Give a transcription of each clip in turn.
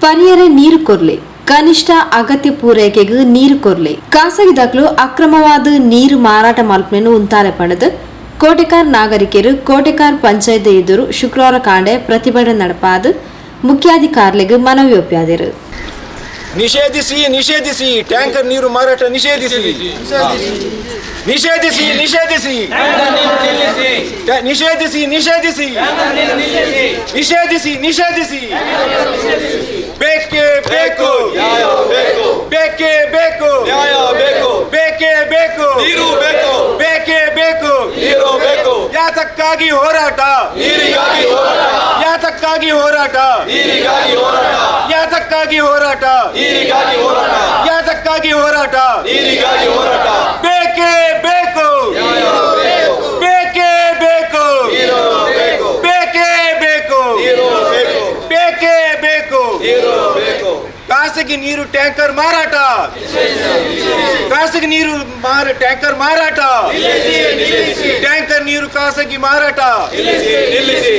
ಪರಿಯರೆ ನೀರು ಕೊರ್ಲೆ, ಕನಿಷ್ಠ ಅಗತ್ಯ ಪೂರೈಕೆಗೆ ನೀರು ಕೊರ್ಲೆ, ಖಾಸಗಿ ದಾಖಲು ಅಕ್ರಮವಾದ ನೀರು ಮಾರಾಟ ಮಲ್ಪನೆಯನ್ನು ಉಂತಾಲೆ ಪಡೆದು ಕೋಟೆಕಾರ್ ನಾಗರಿಕರು ಕೋಟೆಕಾರ್ ಪಂಚಾಯತ್ ಎದುರು ಶುಕ್ರವಾರ ಕಾಂಡೆ ಪ್ರತಿಭಟನೆ ನಡಪಾದು ಮುಖ್ಯಾಧಿಕಾರಿಗಳಿಗೆ ಮನವಿ ಒಪ್ಪಾದರು. ನಿಷೇಧಿಸಿ, ನಿಷೇಧಿಸಿ, ಟ್ಯಾಂಕರ್ ನೀರು ಮಾರಾಟ ನಿಷೇಧಿಸಿ, ನಿಷೇಧಿಸಿ, ನಿಷೇಧಿಸಿ, ನಿಷೇಧಿಸಿ, ನಿಷೇಧಿಸಿ, ನಿಷೇಧಿಸಿ, ನಿಷೇಧಿಸಿ. ಬೇಕೇ ಬೇಕು, ಬೇಕೇ ಬೇಕು, ನ್ಯಾಯ ಬೇಕು, ಬೇಕೇ ಬೇಕು, ನೀರು ಬೇಕು, ಬೇಕೇ ಬೇಕು, ನೀರು ಬೇಕು. ಯಾತಕ್ಕಾಗಿ ಹೋರಾಟ? ನೀರಿಗಾಗಿ ಹೋರಾಟ. ಯಾತಕ್ಕಾಗಿ ಹೋರಾಟ? ನೀರಿಗಾಗಿ ಹೋರಾಟ. ಯಾತಕ್ಕಾಗಿ ಹೋರಾಟ? ನೀರಿಗಾಗಿ ಹೋರಾಟ. ಯಾತಕ್ಕಾಗಿ ಹೋರಾಟ? ನೀರಿಗಾಗಿ ಹೋರಾಟ. ಬೇಕೇ ಬೇಕು, ಬೇಕೇ ಬೇಕು, ನೀರು ಬೇಕು, ಬೇಕೇ ಬೇಕು, ನೀರು ಬೇಕು, ಬೇಕೇ ಬೇಕು, ನೀರು ಬೇಕು. ಖಾಸಗಿ ನೀರು ಟ್ಯಾಂಕರ್ ಮಾರಾಟ, ಖಾಸಗಿ ನೀರು ಮಾರ ಟ್ಯಾಂಕರ್ ಮಾರಾಟ, ಟ್ಯಾಂಕರ್ ನೀರು ಖಾಸಗಿ ಮಾರಾಟ. ನಿಲ್ಲಿಸಿ, ನಿಲ್ಲಿಸಿ.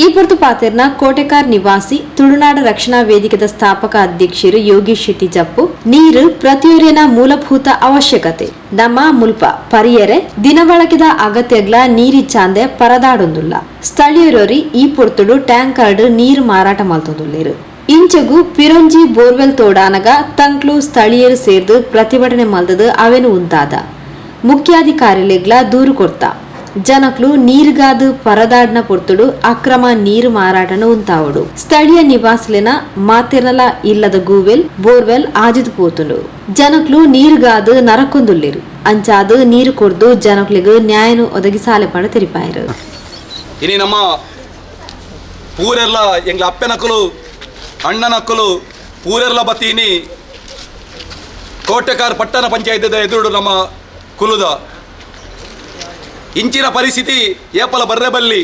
ಈ ಪೊರ್ತು ಪಾತೆರ್ನ ಕೋಟೆಕಾರ್ ನಿವಾಸಿ, ತುಳುನಾಡ ರಕ್ಷಣಾ ವೇದಿಕೆದ ಸ್ಥಾಪಕ ಅಧ್ಯಕ್ಷರು ಯೋಗೇಶ್ ಶೆಟ್ಟಿ ಜಪ್ಪು, ನೀರು ಪ್ರತಿಯೊರಿನ ಮೂಲಭೂತ ಅವಶ್ಯಕತೆ. ನಮ್ಮ ಮುಲ್ಪ ಪರಿಯರೆ ದಿನಬಳಕೆದ ಅಗತ್ಯಗ್ಲ ನೀರಿಚ್ಚಾಂದೆ ಪರದಾಡೊಂದುಲ್ಲ. ಸ್ಥಳೀಯರೊರಿ ಈ ಪೊರ್ತುಡು ಟ್ಯಾಂಕರ್ಡ್ ನೀರು ಮಾರಾಟ ಮಲ್ತೊಂದುಲ್ಲೇರು. ಇಂಚಗು ಪಿರೊಂಜಿ ಬೋರ್ವೆಲ್ ತೋಡಾನಗ ತಂಕ್ಲು ಸ್ಥಳೀಯರು ಸೇರ್ದು ಪ್ರತಿಭಟನೆ ಮಲ್ದದು ಅವೆನು ಉಂತಾದ. ಮುಖ್ಯಾಧಿಕಾರಿಲೆಗ್ಲ ದೂರು ಕೊರ್ತ. ಜನಕ್ಲು ನೀರುಗಾದು ಪರದಾಡ್ನ ಪೊರ್ತುಡು ಅಕ್ರಮ ನೀರು ಮಾರಾಟನ ಉಂತಾವಡು. ಸ್ಥಳೀಯ ನಿವಾಸಿಲಿನ ಮಾತೆರ್ನಲ ಇಲ್ಲದ ಗೂವೆಲ್ ಬೋರ್ವೆಲ್ ಆಜಿದ್ ಪೋತುಂಡು. ಜನಕ್ಲು ನೀರುಗಾದು ನರಕೊಂದುಲ್ಲೇರು. ಅಂಚಾದು ನೀರು ಕೊರ್ದು ಜನಕ್ಲಿಗ್ ನ್ಯಾಯನು ಒದಗಿಸಾಲೆ ಪಣ ತೆರಿಪಾಯರು. ಇನಿ ನಮ್ಮ ಪೂರೆಲ್ಲ ಎಂಗ್ಲ ಅಪ್ಪನಕ್ಕಲು, ಅಣ್ಣನಕ್ಕಲು ಪೂರೆಲ್ಲ ಬತ್ತೀನಿ ಕೋಟೆಕಾರ್ ಪಟ್ಟಣ ಪಂಚಾಯತ್ದ ಎದುರು ನಮ್ಮ ಕುಲುದ. ಇಂಚಿನ ಪರಿಸ್ಥಿತಿ ಏಪಲ ಬರ್ರೆ ಬಲ್ಲಿ.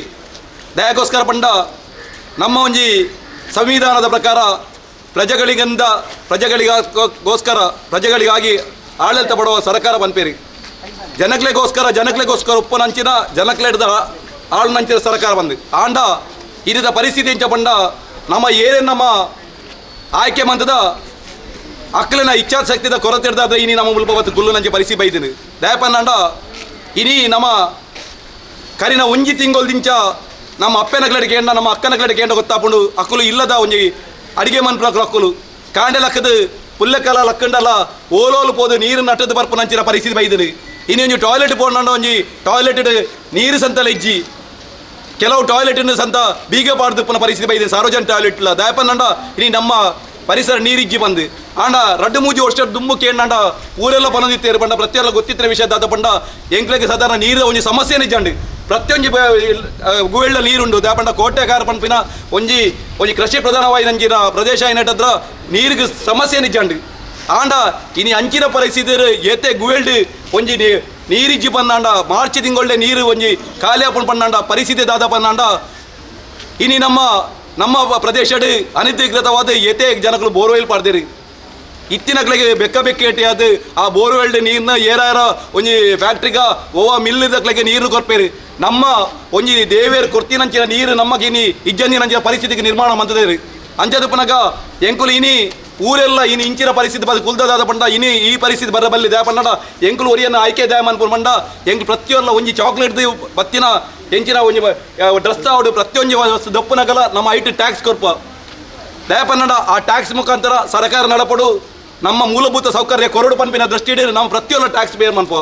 ದಯಕ್ಕೋಸ್ಕರ ಪಂಡ ನಮ್ಮ ಒಂಜಿ ಸಂವಿಧಾನದ ಪ್ರಕಾರ ಪ್ರಜೆಗಳಿಗಿಂದ ಪ್ರಜೆಗಳಿಗೋಸ್ಕರ ಪ್ರಜೆಗಳಿಗಾಗಿ ಆಡಳಿತ ಪಡುವ ಸರ್ಕಾರ ಪನ್ಪೇರಿ. ಜನಕ್ಲೆಗೋಸ್ಕರ, ಜನಕ್ಲೆಗೋಸ್ಕರ ಉಪ್ಪನಂಚಿನ, ಜನಕ್ಲೆಡ್ದ ಆಳ್ನಂಚಿನ ಸರ್ಕಾರ ಬಂದು. ಆಂಡ ಇರಿದ ಪರಿಸ್ಥಿತಿ ಎಂಚ ಪಂಡ, ನಮ್ಮ ಏನೇನು ನಮ್ಮ ಆಯ್ಕೆ ಮಂತದ ಅಕ್ಲೆನ ಇಚ್ಛಾಶಕ್ತಿದ ಕೊರತೆ ಇಡ್ದಾದ್ರೆ ಇನಿ ನಮ್ಮ ಮುಲ್ಪ ಬತ್ತು ಗುಲ್ಲು ನಂಚೆ ಪರಿಸ್ಥಿತಿ ಬೈದಿನಿ. ದಯಪನ್ನಂಡ ಇನಿ ನಮ್ಮ ಕರಿನ ಒಂಜಿ ತಿಂಗೊಲ್ದಿಂಚ ನಮ್ಮ ಅಪ್ಪನ ಕೇಂಡ, ನಮ್ಮ ಅಕ್ಕನ ಕಡೆ ಕೇಂಡ ಗೊತ್ತಾಪುಂಡು. ಅಕ್ಕಲು ಇಲ್ಲದ ಒಂಜಿ ಅಡಿಗೆ ಮನ್ಪುನಕುಲು. ಅಕ್ಕಲು ಕಾಂಡೆ ಲಕ್ಕದ ಪುಲ್ಲಕಲ ಲಕ್ಕಂಡಲ ಓಲೋಲು ಪೋದು ನೀರು ನಟ್ಟದ ಬರ್ಪುನಂಚಿನ ಪರಿಸ್ಥಿತಿ ಬೈದಿನಿ. ಇನಿ ಒಂಜಿ ಟಾಯ್ಲೆಟ್ ಪೋಂಡ ಒಂಜಿ ಟಾಯ್ಲೆಟ್ ನೀರು ಸಂತಲ ಇಜ್ಜಿ. ಕೆಲವು ಟಾಯ್ಲೆಟ್ ಸಂತ ಬೀಗ ಪಾಡ್ದುಪ್ಪನ ಪರಿಸ್ಥಿತಿ ಬೈದೆ ಸಾರ್ವಜನಿಕ ಟಾಯ್ಲೆಟ್ ಇಲ್ಲ. ದಯಪನ್ನಂಡ ಇನಿ ನಮ್ಮ ಪರಿಸರ ನೀರಿಜ್ಜಿ ಬಂದು. ಆಂಡ ರಡ್ಡು ಮೂಜಿ ವರ್ಷ ದುಂಬು ಕೇಂಡ ಊರೆಲ್ಲ ಪನೊಂದಿತ್ತೇರು ಪಂಡ ಪ್ರತಿಯೊಲ್ಲ ಗೊತ್ತಿತ್ತಿನ ವಿಷಯ ದಾದ ಪಂಡ, ಎಂಕ್ಲೆಗ್ ಸಾಧಾರಣ ನೀರು ಒಂಜಿ ಸಮಸ್ಯೆ ನಿಜಂಡು. ಪ್ರತಿಯೊಂಜಿ ಗುವೆಳ್ಳ ನೀರುಂಡು. ದಾಪಂಡ ಕೋಟೆಕಾರ ಪನ್ಪಿನ ಒಂಜಿ ಒಂಜಿ ಕೃಷಿ ಪ್ರಧಾನವಾಯಿನಂಚಿನ ಪ್ರದೇಶ అయినట్టದ್ರ ನೀರಿಗೆ ಸಮಸ್ಯೆ ನಿಜಂಡು. ಆಂಡ ಇನಿ ಅಂಚಿನ ಪರಿಸ್ಥಿತಿ ಏತೆ ಗುವೆಲ್ಡ್ ಒಂಜಿ ನೀರಿಜ್ಜಿ ಪಂದಾಂಡ, ಮಾರ್ಚ್ ತಿಂಗೊಳ್ಳೆ ನೀರು ಒಂಜಿ ಖಾಲಿ ಆಪುಂಡು ಪಂದಾಂಡ ಪರಿಸ್ಥಿತಿ ದಾದ ಪಂದಾಂಡ, ಇನಿ ನಮ್ಮ ನಮ್ಮ ಪ್ರದೇಶಡ್ ಅನಧಿಕೃತವಾದ ಏತೆ ಜನಗಳು ಬೋರ್ವೆಲ್ ಪಾಡ್ದಿರಿ. ಇತ್ತಿನಕ್ಲೆಗೆ ಬೆಕ್ಕ ಬೆಕ್ಕ ಅದು ಆ ಬೋರ್ವೆಲ್ ನೀರ್ನ ಏರಾರ ಒಂಜಿ ಫ್ಯಾಕ್ಟ್ರಿಗ ಓವ ಮಿಲ್ಲಿದಕ್ಲೆಗೆ ನೀರು ಕೊರ್ಪೇರಿ. ನಮ್ಮ ಒಂಜಿ ದೇವೇರ್ ಕೊರ್ತಿನಂಚಿನ ನೀರು ನಮಗೆ ಇನಿ ಇಜ್ಜಂದಿನಂಚಿನ ಪರಿಸ್ಥಿತಿಗೆ ನಿರ್ಮಾಣ ಮಂತದೇರಿ. ಅಂಚದ ಪನಗ ಎಂಕುಲು ಇನಿ ಊರೆಲ್ಲ ಇನಿ ಇಂಚಿನ ಪರಿಸ್ಥಿತಿ ಬದ ಕುಲ್ದದಾದ ಪಂಡ, ಇನಿ ಈ ಪರಿಸ್ಥಿತಿ ಬರ ಬಲ್ಲಿ. ದಯ ಪಂಡ ಎಂಕುಲು ಒರಿಯನ್ನ ಆಯ್ಕೆ ದಯ ಮನ್ಪುನ ಪಂಡ, ಎಂಕು ಪ್ರತಿಯೊಲ್ಲ ಒಂಜಿ ಚಾಕ್ಲೇಟ್ ಬತ್ತಿನ ಎಂಚಿನ ಒಂಜಿ ಡ್ರೆಸ್ ಆವಡು ಪ್ರತಿಯೊಂಜಿ ವಸ್ತು ದಪ್ಪುನಗಲ ನಮ್ಮ ಐಟ್ ಟ್ಯಾಕ್ಸ್ ಕೊರ್ಪ. ದಯಪನ್ನಡ ಆ ಟ್ಯಾಕ್ಸ್ ಮುಖಾಂತರ ಸರ್ಕಾರ ನಡಪಡು, ನಮ್ಮ ಮೂಲಭೂತ ಸೌಕರ್ಯ ಕೊರಡು ಪನ್ಪಿನ ದೃಷ್ಟಿ ನಮ್ಮ ಪ್ರತಿಯೊಂದು ಟ್ಯಾಕ್ಸ್ ಪೇ ಮನ್ಪ.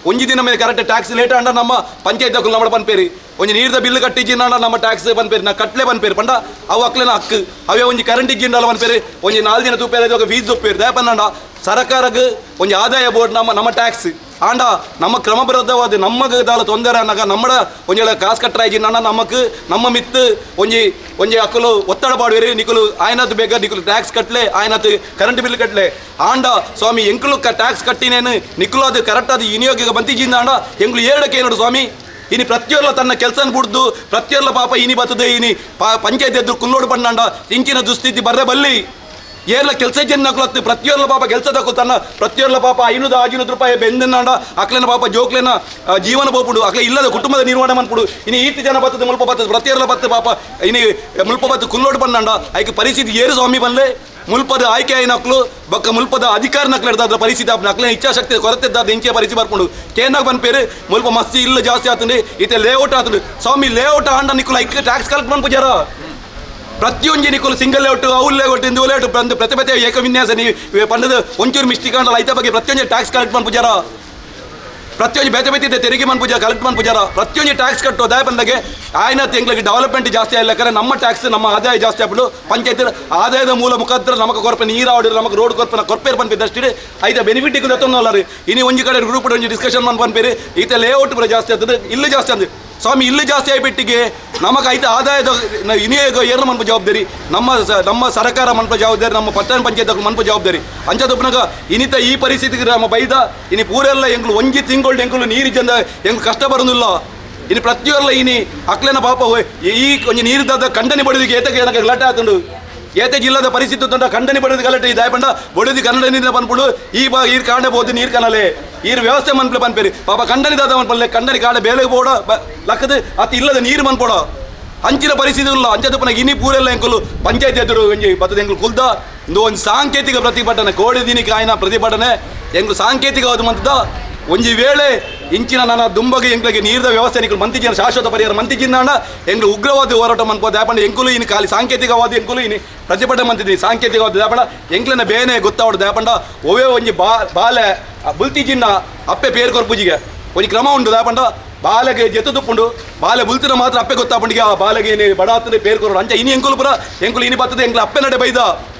ಒಂಜಿ ದಿನ ಮೇಲೆ correct tax late ಅಂಡ ನಮ್ಮ ಪಂಚಾಯತ್ ನಮ್ಮ ಪನ್ಪೇರಿ. ಒಂಜಿ ನೀರ್ದ ಬಿಲ್ ಕಟ್ಟಿಜಿನ ನಮ್ಮ ಟ್ಯಾಕ್ಸ್ ಪನ್ಪೇರಿ, ನಾ ಕಟ್ಲೆ ಪನ್ಪೇರಿ. ಪಂಡ ಅವು ಅಕ್ಲೆನ ಹಕ್ಕು ಅವೇ. ಒಂಜಿ ಕರೆಂಟ್ ಇಜ್ಜಿಂಡಲ ಪನ್ಪೇರಿ, ಒಂಜಿ 4 ದಿನ ತೂಪೇರಿ, ಫೀಸ್ ಒಪ್ಪೇರಿ. ದಯಪನ್ನಡ ಸರ್ಕಾರಕ್ಕೆ ಒಂಜಿ ಆದಾಯ ಬೋರ್ಡ್ ನಮ್ಮ ನಮ್ಮ ಟ್ಯಾಕ್ಸ್. ಆಂಡ ನಮ್ಮ ಕ್ರಮಬದ್ಧವಾದ ನಮ್ಮಗ ದಾಲ ತೊಂದರೆ ಅನ್ನಗ ನಮ್ಮಡ ಒಂಜಿ ಕಾಸು ಕಟ್ಟರಾಯ್ಜಿ ನನ್ನ ನಮಕ್ ನಮ್ಮ ಮಿತ್ತು ಒಂಜಿ ಒಂಜಿ ಅಕ್ಕಲು ಒತ್ತಡ ಪಾಡುವೇರಿ. ನಿಕುಲು ಆಯ್ನತ್ ಬೇಗ ನಿಕುಲು ಟ್ಯಾಕ್ಸ್ ಕಟ್ಲೆ, ಆಯ್ನತ್ ಕರೆಂಟ್ ಬಿಲ್ ಕಟ್ಲೆ. ಆಂಡ ಸ್ವಾಮಿ, ಎಂಕುಲು ಟ್ಯಾಕ್ಸ್ ಕಟ್ಟಿನೇನು ನಿಕುಲು ಅದು ಕರೆಕ್ಟ್ ಅದು ವಿನಿಯೋಗ ಬಂತಿಜಿಂದ ಆಂಡ ಎಂಕುಲು ಏಳಕ್ಕೆ ಏನೋಡು ಸ್ವಾಮಿ? ಇನಿ ಪ್ರತಿಯೊಲ್ಲ ತನ್ನ ಕೆಲಸ ಬಿಡ್ದು ಪ್ರತಿಯೊಲ್ಲ ಪಾಪ ಇನಿ ಬರ್ತದೆ. ಇನಿ ಪಾ ಪಂಚಾಯತ್ ಎದ್ದು ಕುಲ್ಲೋಡು ಪಂಡಾಂಡ ಇಂಚಿನ ದುಸ್ಥಿತಿ ಬರ್ರೆ ಬಲ್ಲಿ. ಏರ್ಲ ಕೆಲಸ ಜನ ಪ್ರತಿಯೊರ್ಲ ಪಾಪ ಕೆಲಸದಕ್ಕೂ ತನ್ನ ಪ್ರತಿಯೊರ್ಲ ಪಾಪ 500 ರೂಪಾಯಿ ಬೆಂದನಾಂಡ ಅಕ್ಲೆನ ಪಾಪ ಜೋಕ್ಲೆನ ಜೀವನ ಪೋಪುಡು ಅಕ್ಲೆ ಇಲ್ಲದ ಕುಟುಂಬದ ನಿರ್ವಹಣೆ ಮನ್ಪುಡು. ಇನ್ನು ಈತಿ ಜನ ಬತ್ತದ ಮುಲ್ಪ ಬತ್ತದ ಪ್ರತಿಯೊರ್ಲ ಬತ್ತ ಪಾಪ ಇನಿ ಮುಲ್ಪ ಬತ್ತು ಕುಲ್ಲೋಡು ಬಂದಾಂಡ ಐಕೆ ಪರಿಸ್ಥಿತಿ ಏರು ಸ್ವಾಮಿ ಬನ್ಲೆ ಮುಲ್ಪದ ಆಯ್ಕೆ ಆಯ್ನಕ್ಲು ಬೊಕ್ಕ ಮುಲ್ಪದ ಅಧಿಕಾರ ನಕ್ಲು ಪರಿಸ್ಥಿತಿ ಆಪುಂಡು. ಅಕ್ಲೆನ ಇಚ್ಛಾಶಕ್ತಿ ಕೊರತೆ ಇದ್ದಾದ ಇಂಚೆ ಪರಿಸ್ಥಿತಿ ಬರ್ಪುಂಡು. ಕೇಂದ್ರ ಪನ್ಪೇರು ಮುಲ್ಪ ಮಸ್ತಿ ಇಲ್ಲ ಜಾಸ್ತಿ ಆತುಂಡು ಇತ್ತೆ ಲೇಔಟ್ ಆತುಂಡು ಸ್ವಾಮಿ. ಲೇಔಟ್ ಆಂಡ ನಿಕ್ಕುಲು ಐಕ್ ಟ್ಯಾಕ್ಸ್ ಕಲೆಕ್ಟ್ ಮನ್ಪುಜಾರ. ಪ್ರತಿಯೊಂಜಿ ನಿಕ್ಕುಲು ಸಿಂಗಲ್ ಲೇಔಟ್ ಅವು ಲೇಔಟ್ ಇಂದು ಲೇಔಟ್ ಬಂದು ಪ್ರತಿಭೆ ಏಕವಿನ್ಯಾಸ ನೀವು ಪಂಡದ ಒಂಚೂರು ಮಿಸ್ಟೇಕ್ ಆಂಡಲ ಐತ ಬಗ್ಗೆ ಪ್ರತಿಯೊಂಜಿ ಟ್ಯಾಕ್ಸ್ ಕಲೆಕ್ಟ್ ಮನ್ಪುಜಾರ. ಪ್ರತಿಯೊಂಜಿ ಬೇತೆ ಬೇತೆ ತೆರಿಗೆ ಮನ್ಪುಜಾರ ಕಲೆಕ್ಟ್ ಮನ್ಪುಜಾರ. ಪ್ರತಿಯೊಂಜಿ ಟ್ಯಾಕ್ಸ್ ಕಟ್ಟು ಆದಾಯ ಬಂದಾಗೆ ಆಯ್ನ ತಿಂಗಳಿಗೆ ಡೆವಲಪ್ಮೆಂಟ್ ಜಾಸ್ತಿ ಆಗ್ಲಿಕ್ಕರೆ ನಮ್ಮ ಟ್ಯಾಕ್ಸ್ ನಮ್ಮ ಆದಾಯ ಜಾಸ್ತಿ ಆಗ್ಬಿಡು. ಪಂಚಾಯತ್ ಆದಾಯದ ಮೂಲ ಮುಖಾಂತರ ನಮಗೆ ಕೊರಪೆ ನೀರು ಆಡಿದ್ರೆ ನಮಗೆ ರೋಡ್ ಕೊರಪೆ ಕೊರ್ಪೇರು ಪನ್ಪಿದ್ದಷ್ಟೇ ಐತ ಬೆನಿಫಿಟ್ ಎತ್ತೊಂದಲ್ಲ. ಇನಿ ಒಂಜಿ ಕಡೆ ಗ್ರೂಪ್ ಒಂಜಿ ಡಿಸ್ಕಷನ್ ಮನ್ ಪನ್ಪೇರು ಈತ ಲೇಔಟ್ ಪೂರ ಜಾಸ್ತಿ ಆಗ್ತದೆ ಇಲ್ಲಿ ಜಾಸ್ತಿ ಆಗ್ತದೆ ಸ್ವಾಮಿ. ಇಲ್ಲಿ ಜಾಸ್ತಿ ಆಗಿಬಿಟ್ಟಿಗೆ ನಮಗೆ ಐತ ಆದಾಯದ ಇನಿಯೇ ಏರ್ನ ಮನ್ಪ ಜವಾಬ್ದಾರಿ ನಮ್ಮ ನಮ್ಮ ಸರ್ಕಾರ ಮನ್ಪ ಜವಾಬ್ದಾರಿ ನಮ್ಮ ಪಟ್ಟಣ ಪಂಚಾಯತ್ ಮನ್ಪ ಜವಾಬ್ದಾರಿ ಅಂಚದೊಬ್ಬನಾಗ ಇನಿತ ಈ ಪರಿಸ್ಥಿತಿಗೆ ನಮ್ಮ ಬೈದ ಇನಿ ಪೂರೆಲ್ಲ ಎಂಗ್ಲು ಒಂಜಿ ತಿಂಗಳು ಎಂಕುಲು ನೀರು ಜಂದ ಎಂಗ್ಲು ಕಷ್ಟ ಬರೋದಿಲ್ಲ. ಇನ್ನು ಪ್ರತಿಯೊಲ್ಲ ಇನಿ ಅಕ್ಲೆನ ಪಾಪ ಈ ಒಂಜಿ ನೀರು ಖಂಡನೆ ಬಡಿದಿಗೆ ಏತಕ್ಕೆ ಏನಕ್ಕೆ ಗಲಾಟೆ ಆತುಂಡು. ಏತೆ ಜಿಲ್ಲಾದ ಪರಿಸ್ಥಿತಿ ಉಂಟ ಖಂಡನೆ ಬಡಿದ ಗಲಾಟೆ ದಾಯಪಂಡ ಬಡಿದು ಕನ್ನಡ ನೀರಿನ ಪನ್ಪುಡು ಈ ಬಾ ಈರ್ ಕಾಂಡೆ ಬೋದು ನೀರು ಕನಲೆ ಈರ್ ವ್ಯವಸ್ಥೆ ಮನ್ಪಲೆ ಪನ್ಪೇರಿ ಪಾಪ ಖಂಡನೆ ದಾದ ಮನ್ಪಲ್ಲೆ ಖಂಡನೆ ಕಾಂಡೆ ಬೇಲೆ ಬೋಡ ಲಕ್ಕದ ಅತಿ ಇಲ್ಲದ ನೀರು ಮನ್ಪೋಡ ಅಂಚಿನ ಪರಿಸ್ಥಿತಿ ಇಲ್ಲ. ಅಂಚದಪ್ಪನ ಇನಿ ಪೂರೆಲ್ಲ ಎಂಕುಲು ಪಂಚಾಯತ್ ಎದುರು ಒಂಜಿ ಬತ್ತದ ಎಂಕುಲು ಕುಲ್ದ ಇಂದು ಒಂದು ಸಾಂಕೇತಿಕ ಪ್ರತಿಭಟನೆ ಕೋಡಿ ದಿನಕ್ಕೆ ಆಯ್ನ ಪ್ರತಿಭಟನೆ ಎಂಕುಲು ಸಾಂಕೇತಿಕವಾದ ಮಂತದ ಒಂಜಿ ವೇಳೆ ಇಂಚಿನ ನನ್ನ ದುಂಬಗೆ ಎಂಕ್ಲಿಗೆ ನೀರಿನ ವ್ಯವಸ್ಥೆ ನಿಕ್ಕಲು ಮಂತಿಜಿನ ಶಾಶ್ವತ ಪರಿಹಾರ ಮಂತಿಜಿನ ಎಂಗ್ಲು ಉಗ್ರವಾದ ಹೋರಾಟ ಮನ್ಪೋ ದಾಪಂಡ ಎಂಕುಲು ಇನ್ನು ಖಾಲಿ ಸಾಂಕೇತಿಕವಾದ ಎಂಕುಲು ಇನಿ ಪ್ರತಿಭಟನೆ ಮಂತಿದ್ದೀನಿ ಸಾಂಕೇತಿಕವಾದ ದಾಪಂಡ ಎಂಕ್ಲೆನ ಬೇನೆ ಗೊತ್ತಾವಡು ದಾಪಂಡ ಒವೇ ಒಂಜಿ ಬಾಲೆ ಬುಲ್ತಿಜಿನ್ನ ಅಪ್ಪೆ ಪೇರು ಕೊರ್ಪುಜಿಗೆ ಒಂಜಿ ಕ್ರಮ ಉಂಡು ದಾಪಂಡ ಬಾಲೆಗೆ ಜೆತ್ತು ತುಪ್ಪುಂಡು ಬಾಲೆ ಬುಲ್ತಿನ ಮಾತ್ರ ಅಪ್ಪೆ ಗೊತ್ತಾಪಂಡಿಗೆ ಆ ಬಾಲೆಗೆ ಇನಿ ಬಡಾತನೆ ಪೇರು ಕೊರೋಡು ಅಂಚ ಇನಿ ಎಂಕುಲು ಪುರ ಎಂಕುಲು ಇನಿ ಬರ್ತದೆ ಎಂಕ್ಲು ಅಪ್ಪೆ ನಡೆ ಬೈದ